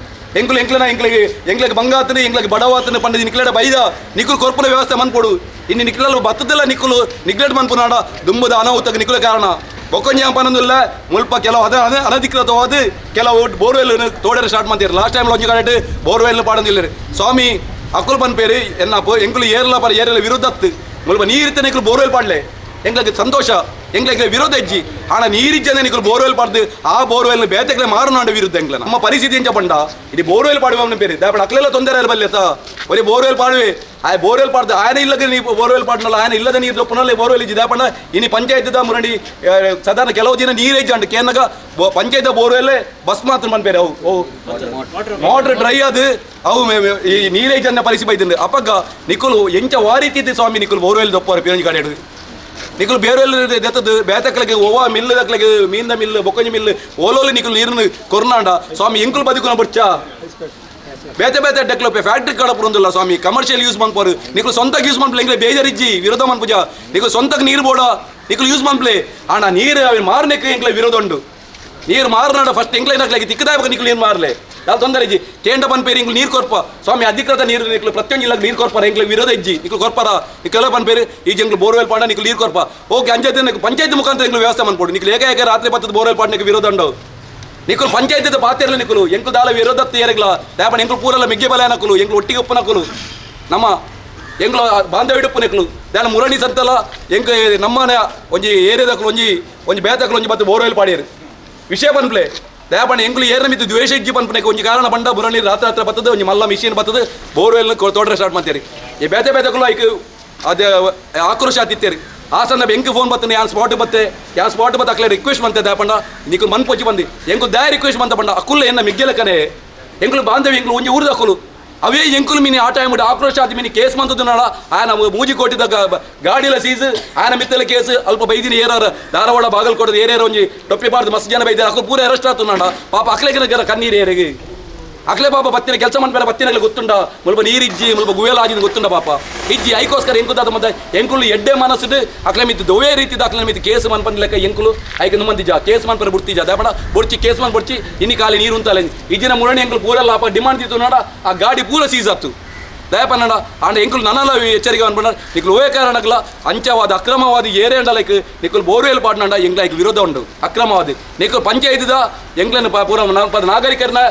ಎಂಕುಲು ಎಂಕ್ಲೆನ ಎಂಕ್ಲಿಗೆ ಎಂಕ್ಲೆಗೆ ಬಂಗಾತನೆ ಎಂಕ್ಲೆಗೆ ಬಡವಾತನೆ ಪಂಡ ನಿಕ್ಲೆಡ ಬೈದ ನಿಕ್ಕುಲು ಕೊರ್ಪುನ ವ್ಯವಸ್ಥೆ ಮನ್ಪೊಡು. ಇನ್ನು ನಿಕ್ಲಲು ಬತ್ತದೆಲ್ಲ ನಿಕ್ಕುಲು ನಿಗ್ಲೆಟ್ ಮನ್ಪುನಾಡ ದುಂಬದ ಅನಾಹುತಕ್ಕೆ ನಿಕ್ಕುಲ ಕಾರಣ ಬೊಕ್ಕೊಂಜಿ ಪನೊಂದಿಲ್ಲ. ಮುಲ್ಪ ಕೆಲವು ಅದ ಅನಧಿಕೃತವಾದ ಕೆಲವು ಬೋರ್ವೆಲ್ ತೋಡರೆ ಸ್ಟಾರ್ಟ್ ಮಾಡ್ತೀರಿ. ಲಾಸ್ಟ್ ಟೈಮ್ ಒಂಜಿ ಕಡೆ ಬೋರ್ವೆಲ್ ಪಾಡೊಂದಿಲ್ಲ ಸ್ವಾಮಿ ಅಕುಲು ಪನ್ಪೇರಿ ಎನ್ನ ಎಂಕುಲು ಏರ್ಲ ಪರ ಏರ್ಲ ವಿರುದ್ಧತ್ತು ಮುಲ್ಪ ನೀರಿತ್ತ ನಿಕ್ಕುಲು ಬೋರ್ವೆಲ್ ಪಾಡ್ಲೆ ಎಂಗ್ಲಕ್ಕೆ ಸಂತೋಷ ಎಂಗ್ಲಕ್ಕೆ ವಿರೋಧ ಹೆಜ್ಜಿ ಆಣ ನೀರಿಜ್ಜನೆ ನಿಕ್ಕುಲು ಬೋರ್ವೆಲ್ ಪಾಡ್ದು ಆ ಬೋರ್ವೆಲ್ ಬೇತೆಕ್ಲೆ ಮಾರುನಾಂಡ ವಿರುದ್ಧ ಎಂಗ್ಲ ನಮ್ಮ ಪರಿಸ್ಥಿತಿ ಎಂಚ ಪಂಡ ಇದು ಬೋರ್ವೆಲ್ ಪಾಡುವ ಪೇರಿ ದಾಪಡ ಅಕ್ಲೆಲ್ಲ ತೊಂದರೆ ಇರಬಲ್ಲ ಒರಿ ಬೋರ್ವೆಲ್ ಪಾಡುವೆ ಆ ಬೋರ್ವೆಲ್ ಪಾಡ್ದು ಆಯನ ಇಲ್ಲದ ನೀವು ಬೋರ್ವೆಲ್ ಪಾಡ್ನಲ್ಲ ಆಯನ ಇಲ್ಲದ ನೀರು ದೊಪ್ಪನಲ್ಲಿ ಬೋರ್ವೆಲ್ ಇಜ್ಜಿ ದಾಪಂಡ ಇನಿ ಪಂಚಾಯತ್ ಮುರಂಡಿ ಸಾಧಾರಣ ಕೆಲವು ದಿನ ನೀರೇ ಇಜ್ಜಾಂಡು ಕೇನಗ ಪಂಚಾಯತ್ ಬೋರ್ವೆಲ್ ಬಸ್ ಮಾತ್ರ ಮನ್ಪೇರೆ ಅವು ಓ ಮೋಟ್ರ್ ಡ್ರೈ ಅದು ಅವು ಈ ನೀರೇ ಜನ ಪರಿಸ್ಥಿತಿ ಬೈದಿಂದ ಅಪ್ಪಗ ನಿಕ್ಕುಲು ಎಂಚ ವಾರೀತಿದ್ದೆ ಸ್ವಾಮಿ ನಿಕ್ಕುಲು ಬೋರ್ವೆಲ್ ದೊಪ್ಪರು ಪಿರಂಜಿ ಗಾಡಿ ನಿಕ್ಕುಲು ಬೇರೆಲ್ಲ ದೆತ್ತದು ಬೇತಕ್ಲಗೆ ಓವಾ ಮಿಲ್ಲು ದಕ್ಲಗೆ ಮೀನ್ದ ಮಿಲ್ಲು ಬೊಕ್ಕಂಜಿ ಮಿಲ್ಲು ಓಲೋಲಿ ನಿಕ್ಕುಲು ನೀರನ್ನು ಕೊರ್ನಾಂಡ ಸ್ವಾಮಿ ಎಂಕುಲು ಬದುಕುನ ಬುಡ್ಚ ಬೇತೆ ಬೇತೆ ಡೆಕ್ಲೋಪೆ ಫ್ಯಾಕ್ಟ್ರಿ ಕಡಪುರಂದಿಲ್ಲ ಸ್ವಾಮಿ ಕಮರ್ಷಿಯಲ್ ಯೂಸ್ ಮನ್ಪೋರು ನಿಕ್ಕುಲು ಸ್ವಂತಕ್ಕೆ ಯೂಸ್ ಮನ್ಪಲೆ ಎಂಗ್ಲೆ ಬೇಜಾರಿಜ್ಜಿ ವಿರೋಧ ಮನ್ಪುಜ ನಿಕ್ಕುಲು ಸ್ವಂತಕ್ಕೆ ನೀರು ಬೋಡ ನಿಕ್ಕುಲು ಯೂಸ್ ಮನ್ಪ್ಲೆ ಆಂಡ ನೀರು ಅవి ಮಾರನೆಕ್ಕೆ ಎಂಕ್ಲೆ ವಿರೋಧ ಉಂಡು. ನೀರು ಮಾರನಾಡ ಫಸ್ಟ್ ಎಂಕ್ಲೆ ನಕ್ಲೆಗೆ ತಿಕ್ಕದಾಯಕ ನಿಕ್ಕುಲು ನೀರು ಮಾರಲೆ ಯಾವ್ದು ತೊಂದರೆ ಇಜ್ಜಿ ಕೇಂದ್ರ ಪನ್ಪೇರಿ ಇಂಗ್ಲು ನೀರು ಕೊರ್ಪ ಸ್ವಾಮಿ ಅಧಿಕೃತ ನೀರು ನಿಕ್ಲು ಪ್ರತಿಯೊಂದು ಇಲ್ಲ ನೀರು ಕೊರ್ಪಾರ ಎಂಕ್ಲೆ ವಿರೋಧ ಇಜ್ಜಿ ನಿಕ್ಲು ಕೊರ್ಪಾರ ನಿಕ್ಕೆಲ್ಲ ಪನ್ಪೇರಿ ಈ ಎಂಕ್ಲು ಬೋರ್ವೆಲ್ ಪಾಡ ನಿಕ್ಲು ನೀರು ಕೊರ್ಪ ಓಕೆ ಅಂಚಾಯತ್ ಪಂಚಾಯತ್ ಮುಖಾಂತರ ಎಂಕ್ಲು ವ್ಯವಸ್ಥೆ ಮನ್ಪೋಡು ನಿಕ್ಲು ಏಕ ಏಕ ರಾತ್ರಿ ಬತ್ತದ ಬೋರ್ವೆಲ್ ಪಾಡನಿಗೆ ವಿರೋಧ ಉಂಡು. ನಿಕ್ಕುಲು ಪಂಚಾಯತ್ ಪಾತಿರ್ಲ ನಿಕ್ಕುಲು ಎಂಕ್ಲು ದಾಲ ವಿರೋಧ ತೇರಗ್ಲ ದಾಪಣ ಎಂಕ್ಲು ಪೂರಲ್ಲ ಮಿಗ್ಗೆ ಬಲ ನಕುಲು ಎಂಕ್ಲು ಒಟ್ಟಿಗೆ ಉಪ್ಪು ನಕುಲು ನಮ್ಮ ಎಂಕ್ಲು ಬಾಂಧವ್ಯ ಇಡುಪ್ಪು ನೆಕ್ಲು ದಾನ ಮುರಣಿ ಸಂತಲ ಎಂಕ್ ನಮ್ಮನೆ ಒಂಜಿ ಏರಿಯಾದಕ್ಲು ಒಂಜಿ ಒಂಜಿ ಬೇತಕ್ಲು ಒಂಜಿ ಬತ್ತು ಬೋರ್ವೆಲ್ ಪಾಡಿಯರು ವಿಷಯ ಪನ್ಪ್ಲೆ ದಯಾಪಣ್ಣ ಎಂಕುಲು ಏರ್ನ ಮಿತ್ತು ದ್ವೇಷ ಇಜ್ಜಿ ಪನ್ಪನೆಗೆ ಒಂಜಿ ಕಾರಣ ಬಂಡ ಬುರಣಿ ರಾತ್ರಿ ರಾತ್ರಿ ಬತ್ತದ ಒಂಜಿ ಮಲ್ಲ ಮಿಷಿನ್ ಬತ್ತದ ಬೋರ್ವೆಲ್ ತೋಡ್ರೆ ಸ್ಟಾರ್ಟ್ ಮಾಡ್ತೀರಿ ಈ ಬೇತೆ ಬೇತಕ್ಲು ಐಕ್ ಅದೇ ಆಕ್ರೋಶ ಆತಿತ್ತೇರಿ ಆ ಸಂದರ್ಭ ಎಂಕ್ ಫೋನ್ ಬತ್ತನೆ ಯಾನ್ ಸ್ಪಾಟ್ ಬತ್ತೆ ಯಾನ್ ಸ್ಪಾಟ್ ಬತ್ತ ಅಕ್ಲೆ ರಿಕ್ವೆಸ್ಟ್ ಬಂತೆ ದಯಾಪಣ್ಣ ನಿಕ್ಲು ಮನ್ ಪೊಚ್ಚಿ ಬಂದು ಎಂಕು ದಯ ರಿಕ್ವೆಸ್ಟ್ ಬಂತ ಪಂಡ ಅಕುಲ್ಲ ಎನ್ನ ಮಿಗ್ಗೆಲಕನೆ ಎಂಕುಲು ಬಾಂಧವ್ಯ ಎಂಕುಲು ಒಂಜಿ ಊರ್ದ ಅಕುಲು ಅವೇ ಎಂಕುಲು ಮೀನಿ ಆ ಟೈಮ್ ಆಕ್ರೋಶ ಆದ ಮೀನಿ ಕೇಸ್ ಮಂತದ್ದು ನಾಡ ಆಯನ ಮೂಜಿಕೋಟಿದ ಗಾಡಿಲ ಸೀಸ್ ಆಯನ ಮಿತ್ತಲ ಕೇಸ್ ಅಲ್ಪ ಬೈದಿನ ಏರಾರ ಧಾರವಾಡ ಬಾಗಲಕೋಟದ ಏರೇರ ಒಂಜಿ ಟೊಪ್ಪಿ ಬಾರ್ದು ಮಸ್ತ್ ಜನ ಬೈದಿರ ಅಕುಲು ಪೂರ ಅರೆಸ್ಟ್ ಆತು ನಾಡ ಪಾಪ ಅಕ್ಲೆಗೆ ಕಣ್ಣೀರು ಏರಿಗೆ ಅಕ್ಲೆ ಪಾಪ ಬತ್ತಿನ ಕೆಲಸ ಮನ್ಪೇರ ಬತ್ತಿನಗ್ಲೆ ಗೊತ್ತುಂಡ ಮುಲ್ಪ ನೀರಿಜ್ಜಿ ಮುಲ್ಪ ಗುವೇಲ ಆಜಿನ ಗೊತ್ತುಂಡ ಪಾಪ ಇಜ್ಜಿ ಐಕೋಸ್ಕರ ಎಂಕುದಾದ ಮತ್ತೆ ಎಂಕುಲು ಎಡ್ಡೆ ಮನಸ್ಸುಡು ಅಕ್ಲೆ ಮಿತ್ತು ದೊವೇ ರೀತಿದ ಅಕ್ಲೆ ಮಿತ್ತು ಕೇಸ್ ಮನ್ಪಂದ ಲೆಕ್ಕ ಎಂಕುಲು ಐಕ ನುಮ್ಮಂದಿಜ ಕೇಸ್ ಮನ್ಪರ ಬುಡ್ತಿಜ ದಾಪಣ ಬುಡ್ಚಿ ಕೇಸ್ ಮನ್ ಬುಡ್ಚಿ ಇನಿ ಖಾಲಿ ನೀರು ಉಂತಲ್ಲ ಇಜ್ಜಿನ ಮುರಣಿ ಎಂಕುಲು ಪೂರೆಲ್ಲ ಅಪ್ಪ ಡಿಮಾಂಡ್ ತಿತ್ತು ನಾಡ ಆ ಗಾಡಿ ಪೂರ ಸೀಸ್ ಆತು ದಯಪನ್ನಡ ಆಂಡ ಎಂಕುಲು ನನಲ ಎಚ್ಚರಿಕೆ ಅನ್ಪಂಡ ನಿಕ್ಕುಲು ಓಯೇ ಕಾರಣಕ್ಲ ಅಂಚವಾದ ಅಕ್ರಮವಾದ ಏರೇ ಲೈಕ್ ನಿಕ್ಕುಲು ಬೋರ್ವೆಲ್ ಪಾಡ್ನಂಡ ಎಂಕ್ಲ ಐಕ್ ವಿರೋಧ ಉಂಡು ಅಕ್ರಮವಾದ ನಿಕ್ಕುಲು ಪಂಚಾಯತ್ದ ಎಂಕ್ಲನ ಪೂರ ನಾಗರಿಕರನ್ನ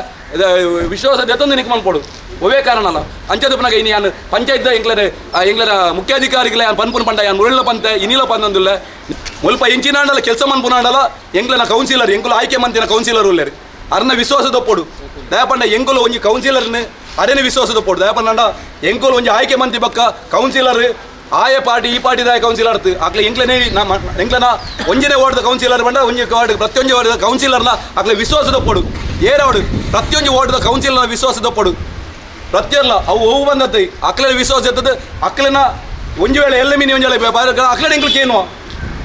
ವಿಶ್ವಾಸ ದೆತ್ತೊಂದು ನಿಕ್ ಮನ್ಪೋಡು ಒವೇ ಕಾರಣ ಅಲ್ಲ ಅಂಚದಪ್ಪನಾಗ ಇನಿ ಯಾನ್ ಪಂಚಾಯತ್ ಎಂಕ್ಲನ ಎಂಕ್ಲನ ಮುಖ್ಯಾಧಿಕಾರಿಗಳ ಯಾನ್ ಪನ್ಪುನ ಪಂಡ ಯಾನ್ ಮುರಳ ಪಂತೆ ಇನಿಲ ಪಂದೊಂದುಲ್ಲ ಮುಲ್ಪ ಇಂಚಿನಾಂಡಲ ಕೆಲಸ ಮನ್ಪುನಾಂಡಲ ಎಂಕ್ಲನ ಕೌನ್ಸಿಲರ್ ಎಂಕುಲು ಆಯ್ಕೆ ಮಂತಿನ ಕೌನ್ಸಿಲರ್ ಉಲ್ಲೇರು ಅರ್ನ ವಿಶ್ವಾಸ ದೊಪ್ಪೊಡು ದಯಪಂಡ ಎಂಕುಲು ಒಂಜಿ ಕೌನ್ಸಿಲರ್ನ ಅರೇನೆ ವಿಶ್ವಾಸ ದೊಪ್ಪೊಡು ದಯಪಂಡ ಎಂಕುಲು ಒಂಜಿ ಆಯ್ಕೆ ಮಂತಿ ಬಕ್ಕ ಕೌನ್ಸಿಲರ್ ಆಯ ಪಾರ್ಟಿ ಈ ಪಾರ್ಟಿ ದಾಯ ಕೌನ್ಸಿಲರ್ ಅಕ್ಲೆ ಎಂಕ್ಲನೇ ನಮ್ಮ ಎಂಕ್ಲನ ಒಂಜನೇ ವಾರ್ಡ್ದ ಕೌನ್ಸಿಲರ್ ಬಂಡ ಒಂಜಿ ವಾರ್ಡ್ ಪ್ರತಿಯೊಂಜಿ ವಾರ್ಡ್ದ ಕೌನ್ಸಿಲರ್ನ ಅಕ್ಲೆ ವಿಶ್ವಾಸ ದೊಪ್ಪೊಡು ಏರವಡು ಪ್ರತಿಯೊಂಜಿ ವಾರ್ಡ್ದ ಕೌನ್ಸಿಲರ್ನ ವಿಶ್ವಾಸ ದೊಪ್ಪೊಡು ಪ್ರತಿಯೊಲ್ಲ ಅವು ಅವು ಬಂದದ್ದು ಅಕ್ಲೆ ವಿಶ್ವಾಸ ಇರ್ತದೆ ಅಕ್ಲೆನ ಒಂಜಿ ವೇಳೆ ಎಲ್ಲ ಮೀನಿ ಒಂಜಿ ವೇಳೆ ಅಕ್ಲೆ ಎಂಕ್ಲು ಕೇನುವ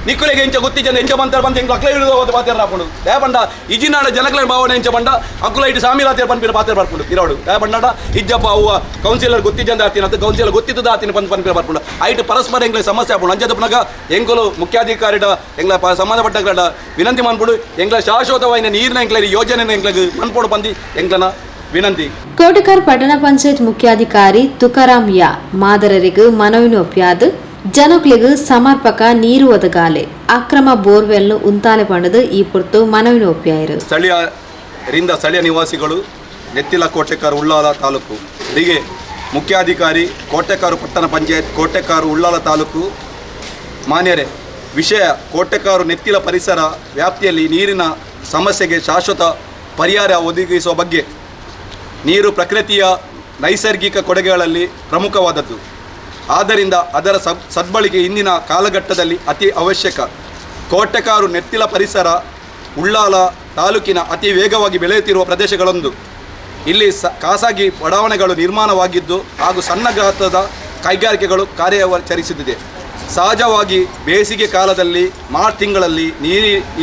ನಿಕ್ಕುಲೆಗೆ ಎಂಚ ಗೊತ್ತಿಜ್ಜಂದ ಎಂಚ ಬಂತಾರೆ ಬಂತ ಎಂಕ್ಲು ಅಕ್ಲೆ ಹಿಡಿದು ಪಾತ್ರ ಹಾಕೊಂಡು ದಯಪಂಡ ಇಜಿನಾಡ ಜನಕ್ಲೆ ಭಾವನೆ ಎಂಚ ಬಂಡ ಅಕ್ಕುಲ ಇಟ್ಟು ಸಾಮೀಲಾತಿರ ಪನ್ಪಿನ ಪಾತ್ರ ಬರ್ಪುಂಡು ಇರೋಡು ದಯಪಂಡ ಇಜ್ಜಪ್ಪ ಅವು ಕೌನ್ಸಿಲರ್ ಗೊತ್ತಿಜ್ಜಂದ ಆತಿನ ಅಂತ ಕೌನ್ಸಿಲರ್ ಗೊತ್ತಿದ್ದದ ಆತಿನ ಬಂದು ಪನ್ಪಿನ ಬರ್ಪುಂಡು ಐಟ್ ಪರಸ್ಪರ ಎಂಕ್ಲೆ ಸಮಸ್ಯೆ ಆಪುಂಡು ಅಂಚದ ಎಂಕುಲು ಮುಖ್ಯಾಧಿಕಾರಿಡ ಎಂಗ್ಲ ಸಂಬಂಧಪಟ್ಟ ವಿನಂತಿ ಮನ್ಪುಡು ಎಂಗ್ಲ ಶಾಶ್ವತವಾಯಿನ ನೀರಿನ ಎಂಕ್ಲ ಯೋಜನೆ ಎಂಕ್ಲಗ್ ಮನ್ಪೋಡು ಬಂದು ಎಂಕ್ಲನ ವಿನಂತಿ. ಕೋಟೆಕಾರ್ ಪಟ್ಟಣ ಪಂಚಾಯತ್ ಮುಖ್ಯಾಧಿಕಾರಿ ತುಕಾರಾಮ್ ಯಾ ಮಾದರರಿಗೆ ಮನವಿನ ಒಪ್ಪಿಯಾದ ಜನಕ್ಲೆಗ್ ಸಮರ್ಪಕ ನೀರು ಒದಗಾಲೆ ಅಕ್ರಮ ಬೋರ್ವೆಲ್ ಉಂತಾಲೆ ಪಂಡದು ಈ ಪುರ್ತು ಮನವಿನ ಒಪ್ಪಿಯಾಯಿರು. ಸ್ಥಳೀಯರಿಂದ ಸ್ಥಳೀಯ ನಿವಾಸಿಗಳು ನೆತ್ತಿಲ ಕೋಟೆಕಾರು ಉಳ್ಳಾಲ ತಾಲೂಕು ಹೀಗೆ ಮುಖ್ಯಾಧಿಕಾರಿ ಕೋಟೆಕಾರು ಪಟ್ಟಣ ಪಂಚಾಯತ್ ಕೋಟೆಕಾರು ಉಳ್ಳಾಲ ತಾಲೂಕು ಮಾನ್ಯರೇ, ವಿಷಯ ಕೋಟೆಕಾರು ನೆತ್ತಿಲ ಪರಿಸರ ವ್ಯಾಪ್ತಿಯಲ್ಲಿ ನೀರಿನ ಸಮಸ್ಯೆಗೆ ಶಾಶ್ವತ ಪರಿಹಾರ ಒದಗಿಸುವ ಬಗ್ಗೆ. ನೀರು ಪ್ರಕೃತಿಯ ನೈಸರ್ಗಿಕ ಕೊಡುಗೆಗಳಲ್ಲಿ ಪ್ರಮುಖವಾದದ್ದು. ಆದ್ದರಿಂದ ಅದರ ಸದ್ಬಳಕೆ ಇಂದಿನ ಕಾಲಘಟ್ಟದಲ್ಲಿ ಅತಿ ಅವಶ್ಯಕ. ಕೋಟೆಕಾರು ನೆತ್ತಿಲ ಪರಿಸರ ಉಳ್ಳಾಲ ತಾಲೂಕಿನ ಅತಿ ವೇಗವಾಗಿ ಬೆಳೆಯುತ್ತಿರುವ ಪ್ರದೇಶಗಳೊಂದು. ಇಲ್ಲಿ ಖಾಸಗಿ ಬಡಾವಣೆಗಳು ನಿರ್ಮಾಣವಾಗಿದ್ದು ಹಾಗೂ ಸಣ್ಣ ಗಾತ್ರದ ಕೈಗಾರಿಕೆಗಳು ಕಾರ್ಯಾಚರಿಸುತ್ತಿದೆ. ಸಹಜವಾಗಿ ಬೇಸಿಗೆ ಕಾಲದಲ್ಲಿ ಮಾರ್ಚ್ ತಿಂಗಳಲ್ಲಿ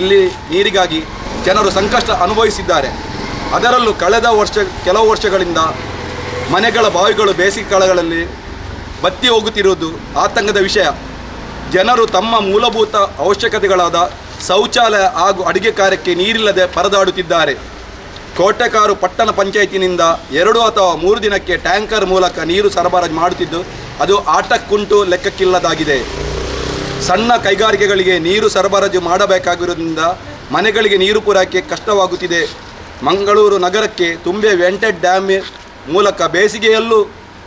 ಇಲ್ಲಿ ನೀರಿಗಾಗಿ ಜನರು ಸಂಕಷ್ಟ ಅನುಭವಿಸಿದ್ದಾರೆ. ಅದರಲ್ಲೂ ಕಳೆದ ವರ್ಷ ಕೆಲವು ವರ್ಷಗಳಿಂದ ಮನೆಗಳ ಬಾವಿಗಳು ಬೇಸಿಗೆ ಕಾಲಗಳಲ್ಲಿ ಬತ್ತಿ ಹೋಗುತ್ತಿರುವುದು ಆತಂಕದ ವಿಷಯ. ಜನರು ತಮ್ಮ ಮೂಲಭೂತ ಅವಶ್ಯಕತೆಗಳಾದ ಶೌಚಾಲಯ ಹಾಗೂ ಅಡುಗೆ ಕಾರ್ಯಕ್ಕೆ ನೀರಿಲ್ಲದೆ ಪರದಾಡುತ್ತಿದ್ದಾರೆ. ಕೋಟೆಕಾರು ಪಟ್ಟಣ ಪಂಚಾಯತಿನಿಂದ 2 ಅಥವಾ 3 ದಿನಕ್ಕೆ ಟ್ಯಾಂಕರ್ ಮೂಲಕ ನೀರು ಸರಬರಾಜು ಮಾಡುತ್ತಿದ್ದು ಅದು ಆಟಕ್ಕುಂಟು ಲೆಕ್ಕಕ್ಕಿಲ್ಲದಾಗಿದೆ. ಸಣ್ಣ ಕೈಗಾರಿಕೆಗಳಿಗೆ ನೀರು ಸರಬರಾಜು ಮಾಡಬೇಕಾಗಿರುವುದರಿಂದ ಮನೆಗಳಿಗೆ ನೀರು ಪೂರೈಕೆ ಕಷ್ಟವಾಗುತ್ತಿದೆ. ಮಂಗಳೂರು ನಗರಕ್ಕೆ ತುಂಬೆ ವೆಂಟೆಡ್ ಡ್ಯಾಮ್ ಮೂಲಕ ಬೇಸಿಗೆಯಲ್ಲೂ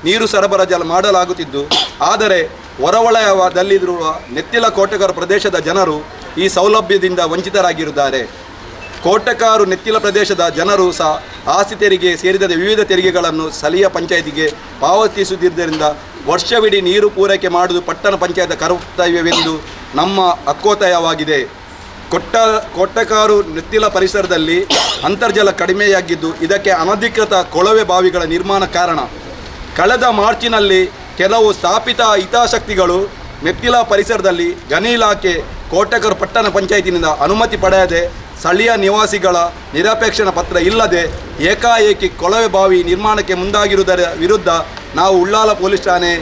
ನೀರು ಸರಬರಾಜು ಮಾಡಲಾಗುತ್ತಿದ್ದು, ಆದರೆ ಹೊರವಲಯದಲ್ಲಿರುವ ನೆತ್ತಿಲ ಕೋಟೆಕಾರು ಪ್ರದೇಶದ ಜನರು ಈ ಸೌಲಭ್ಯದಿಂದ ವಂಚಿತರಾಗಿರುತ್ತಾರೆ. ಕೋಟೆಕಾರು ನೆತ್ತಿಲ ಪ್ರದೇಶದ ಜನರು ಸಹ ಆಸ್ತಿ ತೆರಿಗೆ ಸೇರಿದಂತೆ ವಿವಿಧ ತೆರಿಗೆಗಳನ್ನು ಸ್ಥಳೀಯ ಪಂಚಾಯಿತಿಗೆ ಪಾವತಿಸುತ್ತಿದ್ದರಿಂದ ವರ್ಷವಿಡೀ ನೀರು ಪೂರೈಕೆ ಮಾಡುವುದು ಪಟ್ಟಣ ಪಂಚಾಯತ್ ಕರ್ತವ್ಯವೆಂದು ನಮ್ಮ ಹಕ್ಕೊತ್ತಾಯವಾಗಿದೆ. ಕೋಟೆಕಾರು ನೆತ್ತಿಲ ಪರಿಸರದಲ್ಲಿ ಅಂತರ್ಜಲ ಕಡಿಮೆಯಾಗಿದ್ದು ಇದಕ್ಕೆ ಅನಧಿಕೃತ ಕೊಳವೆ ಬಾವಿಗಳ ನಿರ್ಮಾಣ ಕಾರಣ. ಕಳೆದ ಮಾರ್ಚಿನಲ್ಲಿ ಕೆಲವು ಸ್ಥಾಪಿತ ಹಿತಾಸಕ್ತಿಗಳು ನೆತ್ತಿಲ ಪರಿಸರದಲ್ಲಿ ಗಣಿ ಇಲಾಖೆ ಕೋಟೆಕಾರು ಪಟ್ಟಣ ಪಂಚಾಯಿತಿನಿಂದ ಅನುಮತಿ ಪಡೆಯದೆ ಸ್ಥಳೀಯ ನಿವಾಸಿಗಳ ನಿರಪೇಕ್ಷಣ ಪತ್ರ ಇಲ್ಲದೆ ಏಕಾಏಕಿ ಕೊಳವೆ ಬಾವಿ ನಿರ್ಮಾಣಕ್ಕೆ ಮುಂದಾಗಿರುವುದರ ವಿರುದ್ಧ ನಾವು ಉಳ್ಳಾಲ ಪೊಲೀಸ್ ಠಾಣೆ,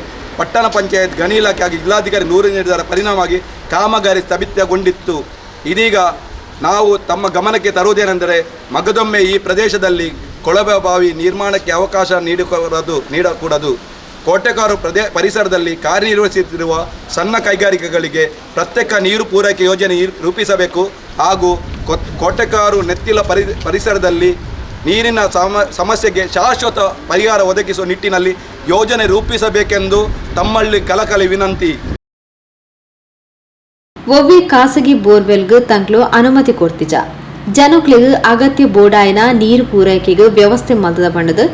ಪಟ್ಟಣ ಪಂಚಾಯತ್, ಗಣಿ ಇಲಾಖೆ ಹಾಗೂ ಜಿಲ್ಲಾಧಿಕಾರಿ ದೂರು ನೀಡಿದರ ಪರಿಣಾಮವಾಗಿ ಕಾಮಗಾರಿ ಸ್ಥಗಿತಗೊಂಡಿತ್ತು. ಇದೀಗ ನಾವು ತಮ್ಮ ಗಮನಕ್ಕೆ ತರುವುದೇನೆಂದರೆ, ಮಗದೊಮ್ಮೆ ಈ ಪ್ರದೇಶದಲ್ಲಿ ಕೊಳವೆ ಬಾವಿ ನಿರ್ಮಾಣಕ್ಕೆ ಅವಕಾಶ ನೀಡಕೂಡದು. ಕೋಟೆಕಾರು ಪರಿಸರದಲ್ಲಿ ಕಾರ್ಯನಿರ್ವಹಿಸುತ್ತಿರುವ ಸಣ್ಣ ಕೈಗಾರಿಕೆಗಳಿಗೆ ಪ್ರತ್ಯೇಕ ನೀರು ಪೂರೈಕೆ ಯೋಜನೆ ರೂಪಿಸಬೇಕು ಹಾಗೂ ಕೋಟೆಕಾರು ನೆತ್ತಿಲ ಪರಿಸರದಲ್ಲಿ ನೀರಿನ ಸಮಸ್ಯೆಗೆ ಶಾಶ್ವತ ಪರಿಹಾರ ಒದಗಿಸುವ ನಿಟ್ಟಿನಲ್ಲಿ ಯೋಜನೆ ರೂಪಿಸಬೇಕೆಂದು ತಮ್ಮಲ್ಲಿ ಕಲಕಲಿ ವಿನಂತಿ. ಒವ್ವೆ ಖಾಸಗಿ ಬೋರ್ವೆಲ್ಗ್ ತಂಕ್ಲು ಅನುಮತಿ ಕೊಡ್ತಿಜ. ಜನಕ್ಲೆಗ್ ಅಗತ್ಯ ಬೋಡಾಯಿನ ನೀರು ಪೂರೈಕೆಗೆ ವ್ಯವಸ್ಥೆ ಮಲ್ತದ ಪಂಡದು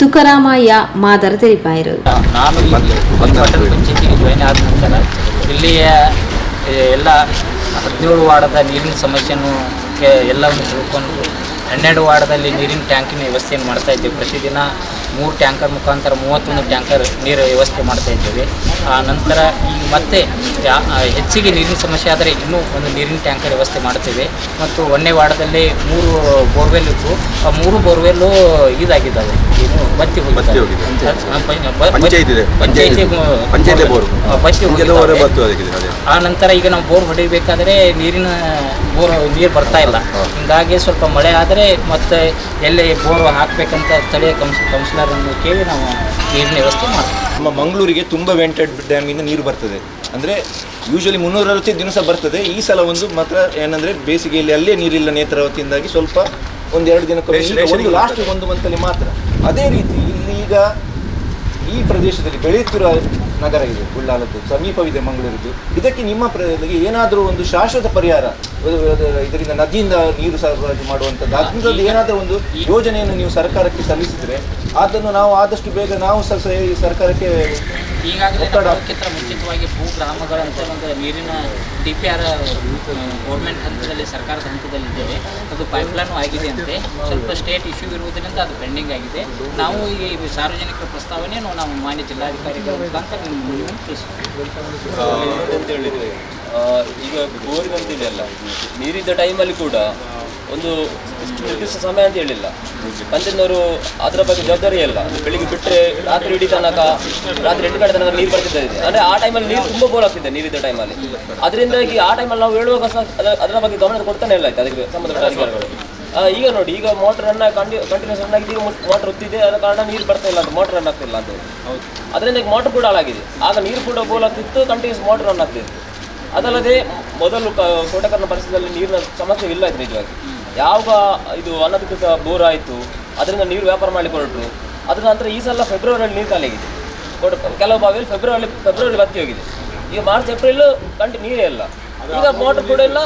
ತುಕಾರಾಮಯ್ಯ ಮಾದರ ತೆರಿಪಾಯರು. ನಾನು ಇಲ್ಲಿ ಪಟ್ಟಣ ಪಂಚಾಯತಿಗೆ ಜಾಯಿನ್ ಆದ ನಂತರ ಇಲ್ಲಿಯ ಎಲ್ಲ 17 ವಾರ್ಡದ ನೀರಿನ ಸಮಸ್ಯೆಯನ್ನು ಎಲ್ಲವನ್ನು ತಿಳ್ಕೊಂಡು 12 ವಾರ್ಡದಲ್ಲಿ ನೀರಿನ ಟ್ಯಾಂಕಿನ ವ್ಯವಸ್ಥೆಯನ್ನು ಮಾಡ್ತಾ ಇದ್ದೇವೆ. ಪ್ರತಿದಿನ 3 ಟ್ಯಾಂಕರ್ ಮುಖಾಂತರ 31 ಟ್ಯಾಂಕರ್ ನೀರು ವ್ಯವಸ್ಥೆ ಮಾಡ್ತಾ ಇದ್ದೇವೆ. ಆ ನಂತರ ಈಗ ಮತ್ತೆ ಹೆಚ್ಚಿಗೆ ನೀರಿನ ಸಮಸ್ಯೆ ಆದರೆ ಇನ್ನೂ ಒಂದು ನೀರಿನ ಟ್ಯಾಂಕರ್ ವ್ಯವಸ್ಥೆ ಮಾಡ್ತೇವೆ. ಮತ್ತು 1ನೇ ವಾರ್ಡದಲ್ಲಿ 3 ಬೋರ್ವೆಲ್ ಇತ್ತು. ಆ 3 ಬೋರ್ವೆಲ್ಲು ಇದಾಗಿದ್ದಾವೆ, ಏನು ಬತ್ತಿ ಹೋಗಿದ್ದಾವೆ. ಪಂಚಾಯಿತಿ ಬೋರ್. ಬತ್ತಿ ಹೋಗಿದ್ದಾವೆ. ಆ ನಂತರ ಈಗ ನಾವು ಬೋರ್ ಹೊಡಿಬೇಕಾದ್ರೆ ನೀರಿನ ಬೋರ್ ನೀರು ಬರ್ತಾ ಇಲ್ಲ. ಹಿಂಗಾಗಿ ಸ್ವಲ್ಪ ಮಳೆ ಆದರೆ ಮತ್ತೆ ಎಲ್ಲಿ ಬೋರ್ ಹಾಕಬೇಕಂತ ಸ್ಥಳೀಯ ಕೌನ್ಸಿಲರನ್ನು ಕೇಳಿ ನಾವು ನೀರಿನ ವ್ಯವಸ್ಥೆ ಮಾಡ್ತೀವಿ. ನಮ್ಮ ಮಂಗಳೂರಿಗೆ ತುಂಬ ವೆಂಟೆಡ್ ಡ್ಯಾಮಿಂದ ನೀರು ಬರ್ತದೆ. ಅಂದರೆ ಯೂಶಲಿ 360 ದಿನ ಸಹ ಬರ್ತದೆ. ಈ ಸಲ ಒಂದು ಮಾತ್ರ ಏನಂದರೆ ಬೇಸಿಗೆಯಲ್ಲಿ ಅಲ್ಲೇ ನೀರಿಲ್ಲ ನೇತ್ರಾವತಿಯಿಂದಾಗಿ ಸ್ವಲ್ಪ ಒಂದೆರಡು ದಿನಕ್ಕೆ ಲಾಸ್ಟ್ ಒಂದು ಮಂತಲ್ಲಿ ಮಾತ್ರ. ಅದೇ ರೀತಿ ಇಲ್ಲಿ ಈಗ ಈ ಪ್ರದೇಶದಲ್ಲಿ ಬೆಳೆಯುತ್ತಿರುವ ನಗರ ಇದೆ ಉಳ್ಳಾಲದ್ದು, ಸಮೀಪವಿದೆ ಮಂಗಳೂರಿದ್ದು. ಇದಕ್ಕೆ ನಿಮ್ಮ ಏನಾದರೂ ಒಂದು ಶಾಶ್ವತ ಪರಿಹಾರ, ಇದರಿಂದ ನದಿಯಿಂದ ನೀರು ಸರಬರಾಜು ಮಾಡುವಂಥದ್ದು ಅಂಥದ್ದು ಏನಾದರೂ ಒಂದು ಯೋಜನೆಯನ್ನು ನೀವು ಸರ್ಕಾರಕ್ಕೆ ಸಲ್ಲಿಸಿದರೆ ಅದನ್ನು ನಾವು ಆದಷ್ಟು ಬೇಗ ನಾವು ಸರ್ಕಾರಕ್ಕೆ ಈಗಾಗಲೇ ಒತ್ತಡ. ಅದಕ್ಕಿಂತ ಮುಂಚಿತವಾಗಿ ಭೂ ಗ್ರಾಮಗಳಂತ ಒಂದು ನೀರಿನ DPR government ಹಂತದಲ್ಲಿ, ಸರ್ಕಾರದ ಹಂತದಲ್ಲಿದ್ದೇವೆ. ಅದು ಪೈಪ್ಲೈನು ಆಗಿದೆ ಅಂತೆ. ಸ್ವಲ್ಪ ಸ್ಟೇಟ್ ಇಶ್ಯೂ ಇರುವುದರಿಂದ ಅದು ಪೆಂಡಿಂಗ್ ಆಗಿದೆ. ನಾವು ಈ ಸಾರ್ವಜನಿಕರ ಪ್ರಸ್ತಾವನೆಯನ್ನು ನಾವು ಮಾನ್ಯ ಜಿಲ್ಲಾಧಿಕಾರಿಗಳ ಮುಖಾಂತರ ನಿಮ್ಮ ಮುಂದೆ ತಿಳಿಸ್ತೀವಿ. ಅಂತ ಹೇಳಿದರೆ ಈಗ ಬೋರಿನ ಅಂತೇಳಿ ಅಲ್ಲ, ನೀರಿದ್ದ ಟೈಮಲ್ಲಿ ಕೂಡ ಒಂದು ಇಷ್ಟು ನಿರ್ದಿಷ್ಟ ಸಮಯ ಅಂತ ಹೇಳಿಲ್ಲ. ಪಂಚಾಯತ್ನವರು ಅದರ ಬಗ್ಗೆ ಜವಾಬ್ದಾರಿ ಇಲ್ಲ. ಬೆಳಿಗ್ಗೆ ಬಿಟ್ಟರೆ ರಾತ್ರಿ ಇಡೀ ತನಕ, ರಾತ್ರಿ 8 ಗಂಟೆ ತನಕ ನೀರು ಬರ್ತಿದ್ದೆ. ಅಂದರೆ ಆ ಟೈಮಲ್ಲಿ ನೀರು ತುಂಬ ಬೋರ್ ಆಗ್ತಿದೆ ನೀರಿದ್ದ ಟೈಮಲ್ಲಿ. ಅದರಿಂದಾಗಿ ಆ ಟೈಮಲ್ಲಿ ನಾವು ಹೇಳುವಾಗ ಸಹ ಅದರ ಬಗ್ಗೆ ಗಮನ ಕೊಡ್ತಾನೆ ಇಲ್ಲ ಆಯ್ತು ಅದಕ್ಕೆ ಸಂಬಂಧಪಟ್ಟ ಅಧಿಕಾರಿಗಳು. ಈಗ ನೋಡಿ, ಈಗ ಮೋಟರ್ ರನ್ ಕಂಟಿನ್ಯೂಸ್ ರನ್ ಆಗಿದೆ. ಈಗ ಮೋಟರ್ ಒತ್ತಿದೆ, ಅದರ ಕಾರಣ ನೀರು ಬರ್ತಾ ಇಲ್ಲ ಅಂತ, ಮೋಟರ್ ರನ್ ಆಗ್ತಿಲ್ಲ ಅಂತ ಹೇಳಿ. ಅದರಿಂದ ಈಗ ಮೋಟರ್ ಕೂಡ ಹಾಳಾಗಿದೆ. ಆಗ ನೀರು ಕೂಡ ಬೋಲ್ ಆಗ್ತಿತ್ತು, ಕಂಟಿನ್ಯೂಸ್ ಮೋಟರ್ ರನ್ ಆಗ್ತಿತ್ತು. ಅದಲ್ಲದೆ ಮೊದಲು ಕೋಟೆಕಾರ್ನ ಪರಿಸರದಲ್ಲಿ ನೀರಿನ ಸಮಸ್ಯೆ ಇಲ್ಲ ಆಯ್ತು ನಿಜವಾಗಿ. ಯಾವಾಗ ಇದು ಅನಧಿಕೃತ ಬೋರ್ ಆಯಿತು, ಅದರಿಂದ ನೀರು ವ್ಯಾಪಾರ ಮಾಡಲಿಕ್ಕೆ ಹೊರಟರು. ಅದರ ನಂತರ ಈ ಸಲ ಫೆಬ್ರವರಿಯಲ್ಲಿ ನೀರು ಖಾಲಿಯಾಗಿದೆ. ಕೆಲವು ಬಾವಿಯಲ್ಲಿ ಫೆಬ್ರವರಿ ಬತ್ತಿ ಹೋಗಿದೆ. ಈಗ ಮಾರ್ಚ್ ಏಪ್ರಿಲ್ ಕಂಟಿ ನೀರೇ ಇಲ್ಲ. ಈಗ ಮೋಟರ್ ಕೂಡ ಇಲ್ಲ.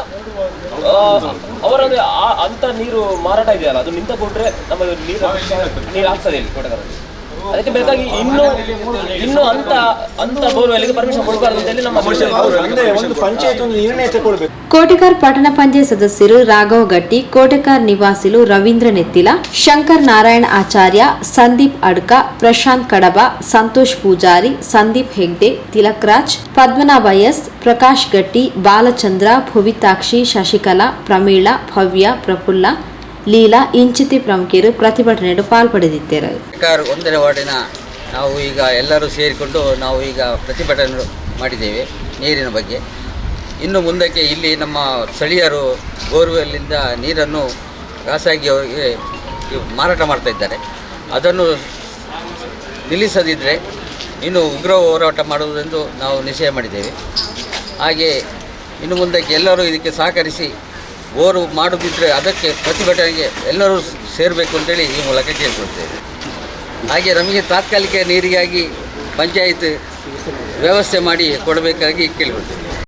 ಅವರಲ್ಲಿ ಅಂಥ ನೀರು ಮಾರಾಟ ಇದೆಯಲ್ಲ, ಅದು ನಿಂತ ಕೊಟ್ಟರೆ ನಮ್ಮ ನೀರು ಆಗ್ತದೆ ಇಲ್ಲಿ ಕೋಟೆಕಾರಲ್ಲಿ. ಅದಕ್ಕೆ ಬೇಕಾಗಿ ಇನ್ನೂ ಅಂತ ಅಂತ ಬೋರ್ವೆಲ್ಗೆ ಪರ್ಮಿಷನ್ ಕೊಡಬಾರ್ದು ಅಂತ ಹೇಳಿ ನಮ್ಮ ಅಂದ್ರೆ ಒಂದು ಪಂಚಾಯತ್ ಒಂದು ನಿರ್ಣಯ ತಗೊಳ್ಬೇಕು. ಕೋಟೆಕಾರ್ ಪಟ್ಟಣ ಪಂಚಾಯತ್ ಸದಸ್ಯರು ರಾಘವ್ ಗಟ್ಟಿ, ಕೋಟೆಕಾರ್ ನಿವಾಸಿಲು ರವೀಂದ್ರ ನೆತ್ತಿಲ, ಶಂಕರ್ ನಾರಾಯಣ ಆಚಾರ್ಯ, ಸಂದೀಪ್ ಅಡ್ಕ, ಪ್ರಶಾಂತ್ ಕಡಬ, ಸಂತೋಷ್ ಪೂಜಾರಿ, ಸಂದೀಪ್ ಹೆಗ್ಡೆ, ತಿಲಕ್ ರಾಜ್, ಪದ್ಮನಾಭ ಎಸ್, ಪ್ರಕಾಶ್ ಗಟ್ಟಿ, ಬಾಲಚಂದ್ರ, ಭುವಿತಾಕ್ಷಿ, ಶಶಿಕಲಾ, ಪ್ರಮೀಳಾ, ಭವ್ಯ, ಪ್ರಫುಲ್ಲ, ಲೀಲಾ ಇಂಚಿತಿ ಪ್ರಮುಖರು ಪ್ರತಿಭಟನೆಯಲ್ಲಿ ಪಾಲ್ಪಡೆದಿದ್ದರು. ಸರ್ಕಾರ 1ನೇ ವಾರ್ಡಿನ ನಾವು ಈಗ ಎಲ್ಲರೂ ಸೇರಿಕೊಂಡು ನಾವು ಈಗ ಪ್ರತಿಭಟನೆ ಮಾಡಿದ್ದೇವೆ ನೀರಿನ ಬಗ್ಗೆ. ಇನ್ನು ಮುಂದಕ್ಕೆ ಇಲ್ಲಿ ನಮ್ಮ ಸ್ಥಳೀಯರು ಬೋರ್ವೆಲ್ಲಿಂದ ನೀರನ್ನು ಖಾಸಗಿಯವರಿಗೆ ಮಾರಾಟ ಮಾಡ್ತಾ ಇದ್ದಾರೆ. ಅದನ್ನು ನಿಲ್ಲಿಸದಿದ್ದರೆ ಇನ್ನು ಉಗ್ರ ಹೋರಾಟ ಮಾಡುವುದೆಂದು ನಾವು ನಿಶ್ಚಯ ಮಾಡಿದ್ದೇವೆ. ಹಾಗೆ ಇನ್ನು ಮುಂದಕ್ಕೆ ಎಲ್ಲರೂ ಇದಕ್ಕೆ ಸಹಕರಿಸಿ ಬೋರು ಮಾಡುವುದಿದ್ದರೆ ಅದಕ್ಕೆ ಪ್ರತಿಭಟನೆಗೆ ಎಲ್ಲರೂ ಸೇರಬೇಕು ಅಂತೇಳಿ ಈ ಮೂಲಕ ಕೇಳಿಕೊಳ್ತೇವೆ. ಹಾಗೆ ನಮಗೆ ತಾತ್ಕಾಲಿಕ ನೀರಿಗಾಗಿ ಪಂಚಾಯತ್ ವ್ಯವಸ್ಥೆ ಮಾಡಿ ಕೊಡಬೇಕಾಗಿ ಕೇಳಿಕೊಳ್ತೇವೆ.